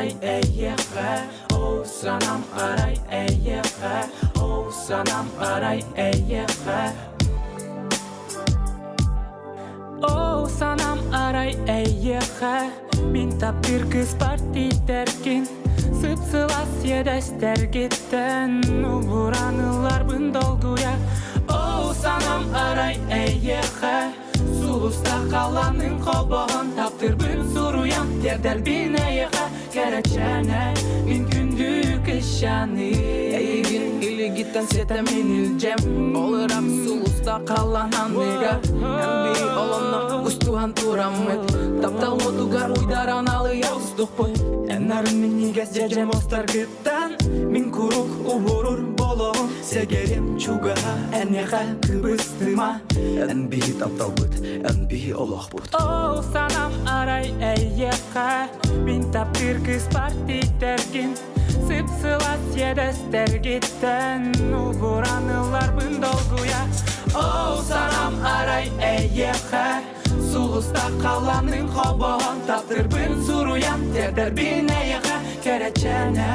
арай эйиэхэ Оо санам арай эйиэхэ Оо санам арай эйиэхэ Оо санам арай эйиэхэ Мин таптыыр кыыспар тиийдэргин Сып-сылаас иэдэстэргиттэн Убуран ылларбын долгуйа Оо санам арай эйиэхэ Сулустар халлааныҥ холбоһон Таптыырбын суруйан Тиэрдэрбин эйиэхэ Кэрэчээнэ Мин күндү кыысчааным Эйигин илигиттэн сиэтэммин илдьэм Ол ыраах сулуста халлаан анныгар Эн бии олонно устуһан тураммыт Таптал уотугар уйдаран алыйа устукпут Эн нарын минньигэс дьэдьэм остаргыттан Мин куруук уһурur болоҕум Сэгэрим чугаһа эниэхэ кыбыстыма Эн биһи тапталбыт, эн биһи олохпут Ол санам арай эйиэхэ Мин таптыыр кыыспар тиийдэргин Сып-сылаас иэдэстэргиттэн Убуран ылларбын долгуйа Ол санам арай эйиэхэ Сулустар халлааныҥ холбоһон Таптыырбын суруйан Тиэрдэрбин эйиэхэ Кэрэчээнэ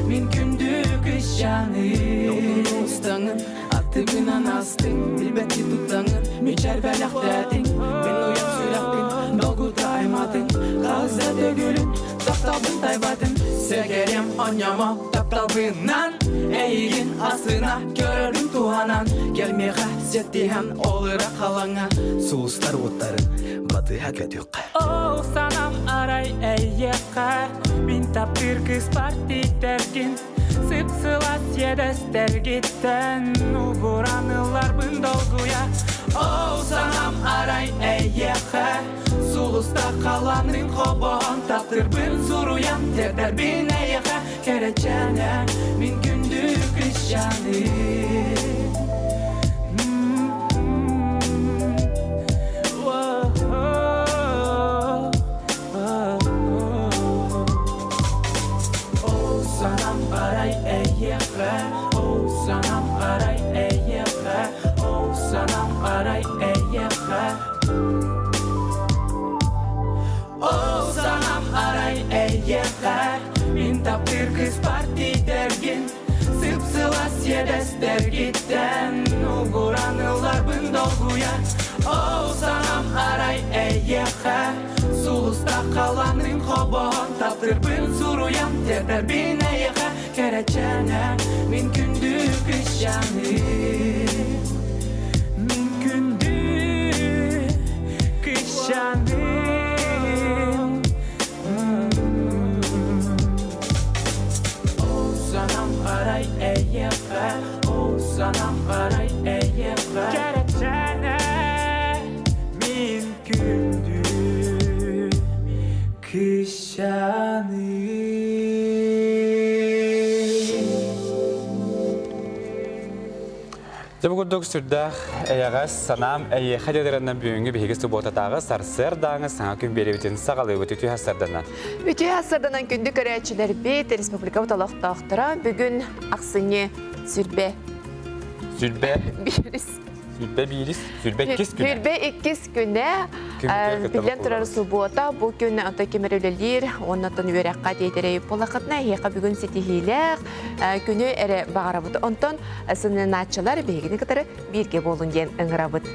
Мин күндү кыысчааным Долгуну устаҥын, аттыгынан астыҥ, билбэтти туттаҥын, мичээр бэлэхтээтиҥ, мин уйан сүрэхпин долгута аймаатыҥ, хас да төгүлүн тапталбын тайбатыҥ, сэгэриэм онньомо тапталбынан, эйигин астына көрөрүм туһанан, кэлмиэхэ сиэттиһэн ол ыра халаҥа Сулустар уоттарын батыһа көтүөххэ. Ол санам арай эйиэхэ Мин таптыыр кыыспар тиийдэргин Сып-сылаас иэдэстэргиттэн Убуран ылларбын долгуйа Ол санам арай эйиэхэ Сулустар халлааныҥ холбоһон Таптыырбын суруйан Тиэрдэрбин эйиэхэ Кэрэчээнэ Мин күндү кыысчааным Ол санам арай эйиэхэ, ол санам арай эйиэхэ, ол санам арай эйиэхэ. Ол санам арай эйиэхэ, мин таптыыр кыыспар тиийдэргин, сып-сылаас иэдэстэргиттэн угуран ылларбын долгуйа. Ол санам арай эйиэхэ, Сулустар халлааныҥ холбоһон Таптыырбын суруйан Тиэрдэрбин эйиэхэ Кэрэчээнэ Мин күндү кыысчааным Мин күндү кыысчааным Ол санам арай эйиэхэ Ол санам арай эйиэхэ Кэрэчээнэ Мин күндү кыысчааным Дьэ бу курдук сүрдээх эйэҕэс санаам эйиэхэ диэдэрэннэн бүгүҥҥү биһиги субуотатааҕы сарсыардааҥы саҥа күн биэрэбитин саҕалыыбыт үтүө сарданан. Үтүө сарданан күндү көрөөччүлэрбит, республикабыт олохтоохторо бүгүн ахсынньы сүрбэ Сүрбэ биирис Сүрбэ биирис, сүрбэ иккис күнэ. Сүрбэ иккис күнэ биллэн турар субуота бу күн ото ким эрэ үлэлиир уонна оттон үөрэххэ тиэтэрэй буоллаххытына эһиэхэ бүгүн ситиһиилээх күнү эрэ баҕарабыт. Онтон сыннанааччылар биһигини кытары бииргэ буолун диэн ыҥырабыт.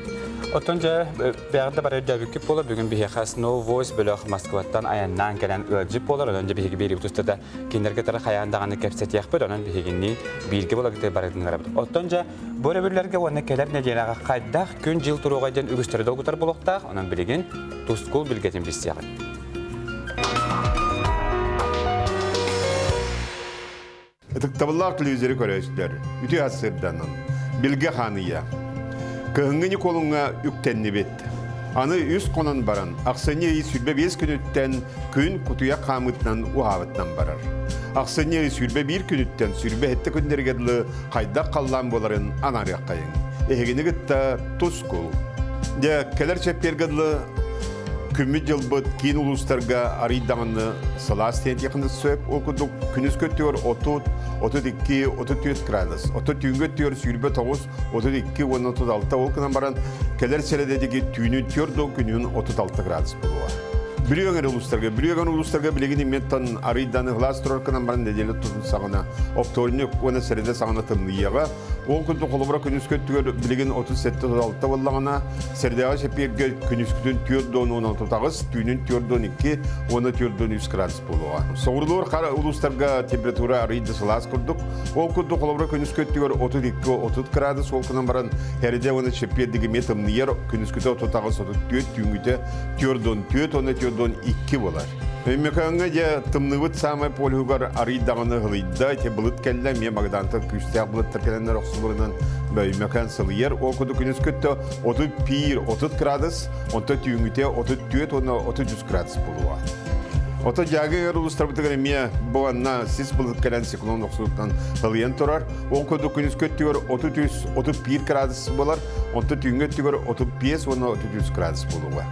Оттон дьэ бэҕэ да бары өйдөөбүккүт буола бүгүн биһиэхэ Snow Voice бөлөх Москваттан айаннаан кэлэн ыалдьыт буолар. Онон дьэ биһиги биэриибит устата кинилэргэ кытары хайаан даҕаны кэпсэтиэхпит. Онон биһигинниин бииргэ буоларгытыгар барытын ыҥырабыт. Оттон дьэ Бу өрөбүллэргэ уонна кэлэр нэдиэлэҕэ хайдах күн-дьыл туруоҕай диэн үгүстэри долгутар буолуохтаах, онон билигин Тускул билгэтин билсиэҕиҥ. Ытыктабыллаах телевизоры көрөөччүлэр, үтүө сырданан, билгэ хааныйа. Кыһыҥҥы Ньукуолуҥҥа үктэннибит. Аны үс хонон баран, ахсынньы ый 25 күнүттэн күн кутуйах хаамыытынан уһаабытынан барар. Ахсынньы ый 21 күнүттэн 27 күннэригэр дылы хайдах халлаан буоларын анаарыаххайыҥ. Эһигини кытта тускул. Дьэ, кэлэр чэппиэргэ дылы күммүт-дьылбыт киин улуустарга арый даҕаны сылаас тиэнтиэххин сөп. Ол курдук күнүскү өттүгэр 30, 32, 34 градус, оттон түүҥҥү өттүгэр 29, 32 уонна 36 ол гынан баран кэлэр сэрэдэдиги түүнүн 4 күнүн 36 градус буолуоҕа. Бүлүү өҥөр улуустарга, Бүлүү өҥөр улуустарга билигин имметтан арыйдан ыһылаас турар кынан баран нэдиэлэ тутун саҕана оптуорунньук уонна сэрэдэ саҕана тымныйыаҕа. Ол курдук холобура күнүскү өттүгэр билигин 37-36 буоллаҕына, сэрдээҕи чэппиэргэ күнүскүтүн 4-38, түүнүн 4-2 уонна 4-3 градус буолуоҕа. Соҕуруулуур хара улуустарга температура арыый да сылаас курдук. Ол курдук холобура күнүскү өттүгэр 32-30 градус ол гынан баран Эрдэ уонна чэппиэрдиги эмиэ тымныйар, күнүскүтэ 38-34, түүҥҥүтэ 44 уонна 42 буолар. Өймөкөөҥҥө дьэ тымныыбыт саамай полюһугар арый даҕаны ыһылыйда, ити былыт кэллэ, эмиэ Магадантан күүстээх былыттар кэлэннэр охсуларынан Өймөкөөн сылыйар. Ол курдук күнүскүттэ 31 30 градус, онтон түүҥҥүтэ 34 уонна 33 градус буолуоҕа. Ото дьааҥы ыар улуустарбытыгар эмиэ бу анна сис былыт кэлэн циклон охсуутунан ылыйан турар. Ол курдук күнүскү өттүгэр 33 31 градус буолар, онтон түүҥҥү өттүгэр 35 уонна 33 градус буолуоҕа.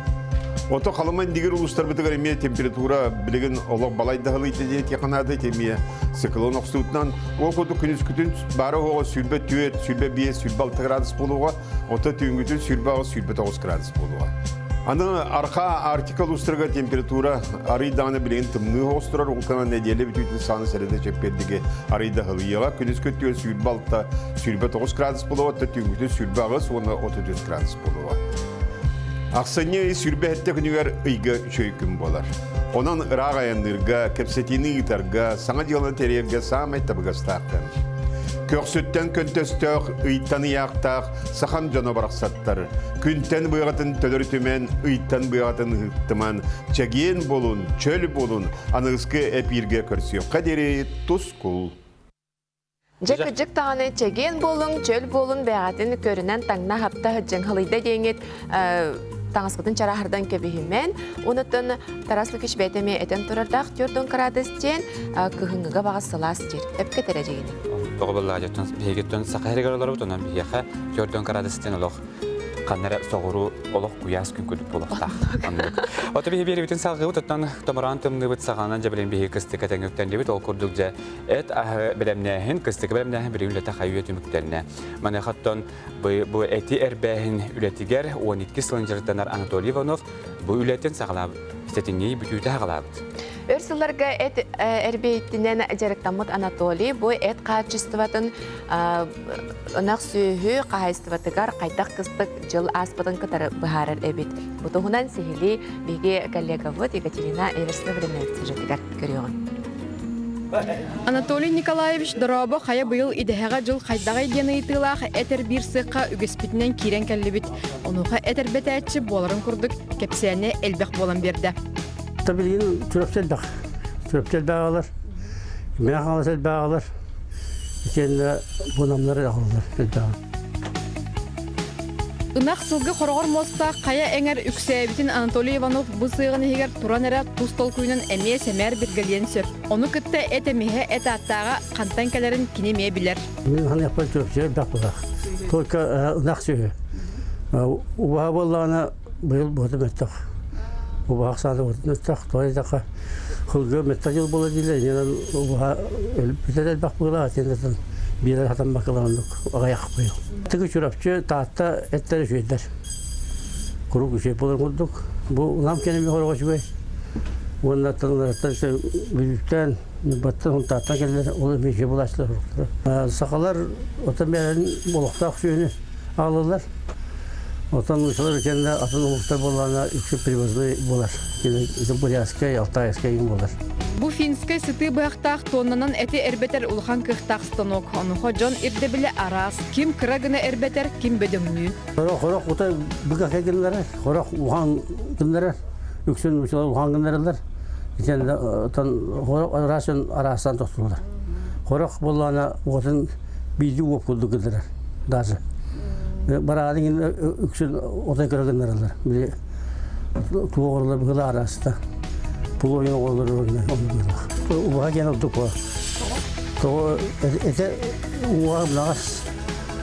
Ото Халыма индигир улуустарбытыгар эмиэ температура билигин олох балайдаһылыйда диэтиэхэ наада эмиэ циклон охсуутунан ол курдук күнүскүтүн баара оһоҕо 24, 25, 26 градус буолуоҕа, ото түүҥҥүтүн 28, 29 градус буолуоҕа. Аны Арха Арктика улуустарыгар температура арый даҕаны билигин тымныы соҕус турар, ол гынан нэдиэлэ бүтүүтүн сааны сэрэдэ чэппиэрдиги арый да һылыйыаҕа. Күнүскү өттүгэр 26, 29 градус буолуоҕа, оттон түүҥҥүтүн 28 уонна 33 градус буолуоҕа. Ахсынньы ый 27 күнүгэр ыйга үчүгэй күн буолар. Онон ыраах айанныырга, кэпсэтиини ыытарга, саҥа дьыаланы тэрийэргэ саамай табыгастаах кэм. Көхсүттэн көнтөстөөх, ыйтан ыйаахтаах сахам дьоно барахсаттар. Күнтэн быаҕатын төлөрүтүмэн, ыйтан быаҕатын ыһыктыман, чэгиэн буолун, чөл буолун, аныгыскы эпииргэ көрсүөххэ диэри тускул. Дьэ кырдьык даҕаны чэгиэн буолуҥ, чөл буолун бэйэҕитин көрүнэн таҥна хапта сылдьыҥ халыйда диэҥҥит таҥаскытын чарааһырдан кэбиһимэн. Онуттан Тарас Лукич бэйэтэ эмиэ этэн турардаах 4 градус диэн кыһыҥҥыга баҕас сылаас диир. Эпкэ тэрэ дьигини. Тоҕо буоллаҕа дьоттон биһигиттэн саха сиригэр олоробут, онон биһиэхэ 4 градус диэн олох ханна эрэ соҕуруу олох куйаас күн курдук буолуохтаах. Оннук. Ото биһи биэрибитин салгыбыт, оттон томороон тымныыбыт саҕанан дьэ билин биһи кыстык этэҥҥэ үктэннибит. Ол курдук дьэ эт аһы бэлэмнээһин, кыстыгы бэлэмнээһин билигин үлэтэ хайыы түмүктэннэ. Маныаха оттон бу эти эрбээһин үлэтигэр 12 сылын дьарыктанар Анатолий Иванов бу үлэтин саҕалаабыт, сэтинньи бүтүүтэ саҕалаабыт. Өр сылларга эт эрбиэйтинэн дьарыктаммыт Анатолий бу эт хаачыстыбатын ынах сүөһү хаһаайыстыбатыгар хайдах кыстык дьыл ааспытын кытары быһаарар эбит. Бу туһунан сиһилии биһиги коллегабыт Екатерина Эверстова сюжетыгар көрүөҕүн. Анатолий Николаевич дорообо хайа быйыл идэһэҕэ дьыл хайдаҕай диэн ыйытыылаах этэр биир сыахха үгэспитинэн киирэн кэллибит. Онуоха этэр бэтээччи буоларын курдук кэпсээнэ элбэх буолан биэрдэ. Билигин Чурапчы элбэх. Чурапчы элбэх аҕалар, Мэҥэ Хаҥалас элбэх аҕалар, итиэннэ бу намнар аҕалалар элбэх. Ынах сылгы хороҕор муостаах хайа эҥэр үксээбитин Анатолий Иванов бу сыаҕын иһигэр туран эрэ тус толкуйунан эмиэ сэмээр билгэлиэн сөп. Ону кытта эт эмиһэ, эт ааттааҕа хантан кэлэрин кини эмиэ билэр. Мин ханыахпар Чурапчы элбэх буолар. Только ынах сүөһү. Убаһа буоллаҕына быйыл буота мөлтөх. Убаһа саада буота мөлтөх. Тоҕо диэтэххэ сылгы мөлтөх дьыл буола дииллэр. Иннинэн убаһа өлбүтэ элбэх быһыылаах. Итинэн биэрэр хатаммаккалар оннук аҕыйах быйыл. Тыгы Чурапчы, Таатта эттэрэ үчүгэйдэр. Куруук үчүгэй буолар курдук. Бу улам кэнэми хороҕо үчүгэй. Уонна тылларыттан бүлүүттэн, Ньурбаттан, Сунтаартан кэллэр, ол эмиэ үчүгэй булааччылар суохтара. Сахалар отон бэйэлэрин олохтоох сүөһүнү аҕалаллар. Отон нууччалар итиэннэ атын омуктар буоллаҕына үксү привозной буолар. Бурятскай, Алтайскай буолар. Бу финскэй сытыы быһахтаах тоннанан эти эрбэтэр улахан кыахтаах станок. Онуоха дьон ирдэбилэ араас. Ким кыра гына эрбэтэр, ким бөдөҥнүү. Хорох ута быгакай гыннарар, хорох ухан гыннарар, үксүн нууччалар ухан гыннараллар. Итиэннэ хорох араас дьон араастаан тохтууллар. Хорох буоллаҕына уотун биирдии уоп курдук гыннарар даже. Барааны үксүн отой кыра гыннараллар. Били туох оҕолор быһыла араста. Пулойун оҕолор быһылаах. Убаһа диэн ордук буолар. Тоҕо этэ уоҕа мынаҕас.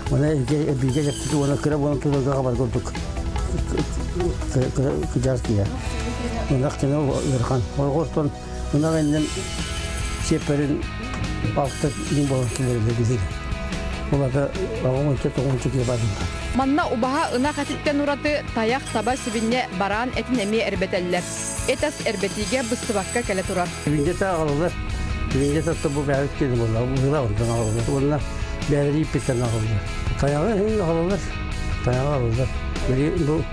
Мана бииргэ дьэптики уонна кыра буолан туларга хабар курдук кыдьаас киһи. Ынах кини ыарахан. Орҕортон ынах иннин сиэппэрин алта күн буолан кэлэргэ биһиги. Ол ата оҕонча тоҕонча киһи баар. Манна убаһа ынах этиттэн ураты тайах, таба, сибинньэ, бараан этин эмиэ эрбэтэллэр. Эт ас эрбэтиигэ быстыбакка кэлэ турар. Сибинньэ аҕалалар. Сибинньэ татта бу бэйэбит киэнэ буолла. Быһыла онтон аҕалалар. Уонна бэйэлэри ииппиттэн аҕалалар. Тайаҕы иһин аҕалалар. Тайаҕы аҕалалар. Били бу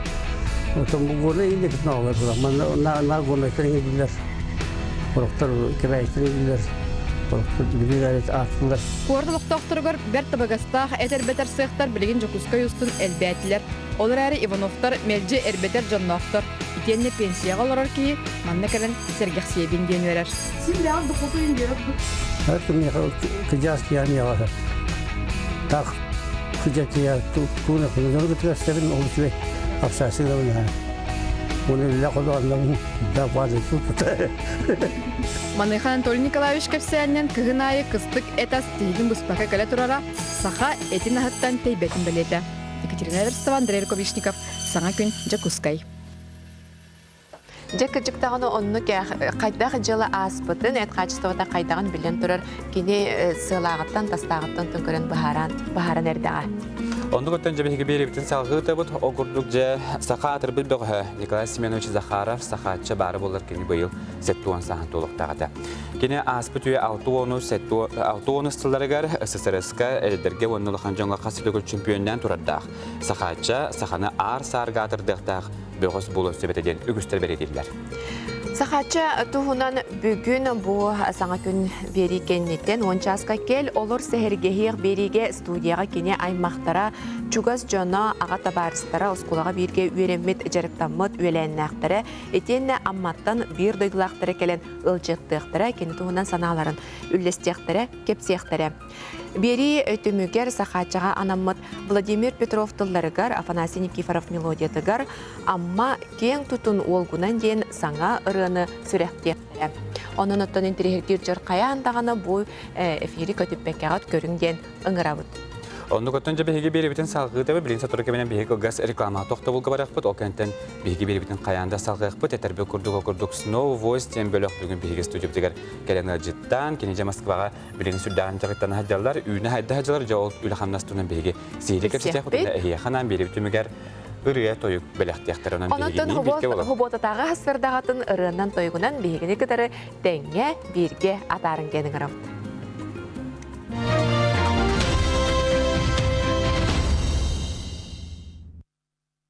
отон бу гуона иһин кытын аҕалар була. Манна на гуонайтан иһиллэр. Сорохтор кэбээйиттэн иһиллэр. Сорохтор билигин ааттылар. Куорат олохтоохторугар бэрт табыгастаах эт эрбэтэр сыахтар билигин Дьокуускай устун элбээтилэр. Ол эрээри Ивановтар мэлдьи эрбэтэр дьонноохтор. Итиэннэ пенсияҕа олорор киһи манна кэлэн сэргэхсийэбин диэн үөрэр. Син Кыдьаас киһи Так кыдьа тууна кыдьа кытыгастабын ол үчүгэй апсаасыылабын Уну үлэ холооннобун да баазы тута. Маныаха Анатолий Николаевич кэпсээнинэн кыһын аайы кыстык эт ас тиһигин быспакка кэлэ турара саха этин аһыттан тэйбэтин бэлиэтэ. Екатерина Эверстова, Андрей Рукавишников. Саҥа күн, Дьокуускай. Дьэ кырдьык даҕаны оннук хайдах дьыала ааспытын, эт хаачыстыбата хайдаҕын билэн турар кини сыалааҕыттан, тастааҕыттан тон көрөн быһааран, быһааран эрдэҕэ. Оннук өттөн дьэ биһиги биэриибитин салҕыы ыытабыт. Ол курдук дьэ саха аатырбыт бөҕөһө Николай Семенович Захаров сахааччы баара буолар кини быйыл 70 сааһын туолуохтаах этэ. Кини ааспыт үйэ 60 сылларыгар СССР-ка эдэрдэргэ уонна улахан дьоҥҥо хас да төгүл чемпионнаан турардаах. Сахаачча саханы аар-саарга аатырдыахтаах бөҕөс буолуон сөп этэ диэн үгүстэр бэлиэтииллэр. Сахаачча туһунан бүгүн бу саҥа күн биэрии кэнниттэн 10 чааска кэл олор сэһэргэһиэх биэриигэ студияҕа кини аймахтара, чугас дьоно, аҕа табаарыстара оскуолаҕа бииргэ үөрэммит, дьарыктаммыт үөлээннээхтэрэ итиэннэ Амматтан биир дойдулаахтара кэлэн ыалдьыттыахтара, кини туһунан санааларын үллэстиэхтэрэ, кэпсиэхтэрэ. Биэрии түмүгэр Сахааччаҕа анаммыт Владимир Петров тылларыгар, Афанасий Никифоров мелодиятыгар Амма киэҥ тутун уолгунан диэн саҥа ырыаны сүрэхтиэхтэрэ. Онон оттон интириэһиргиир дьон хайаан даҕаны бу эфири көтүппэккэҕит көрүҥ диэн ыҥырабыт. Оннук оттон дьэ биһиги биэрэбитин салҕыытабы билин сотору кэминэн биһиги кылгас реклама тохтобулга барыахпыт. Ол кэнниттэн биһиги биэрэбитин хайаан да салҕыахпыт. Этэрбит курдук ол курдук Snow Voice диэн бөлөх бүгүн биһиги студиябытыгар кэлэн ыалдьыттаан, кини дьэ Москваҕа билигин сүрдээҕин дьарыктана сылдьаллар, үүнэ хайда сылдьаллар, дьэ ол үлэ-хамнас туһунан биһиги сиһилии кэпсэтиэхпит уонна эһиэхэ анаан биэрэбит түмүгэр ырыа-тойук бэлэхтиэхтэр. Онон Онон биһигини бииргэ буолан. Хобуотатааҕы хасырдаҕатын ырыанан-тойугунан биһигини кытары тэҥҥэ бииргэ атаарыҥ диэн ыҥырабыт.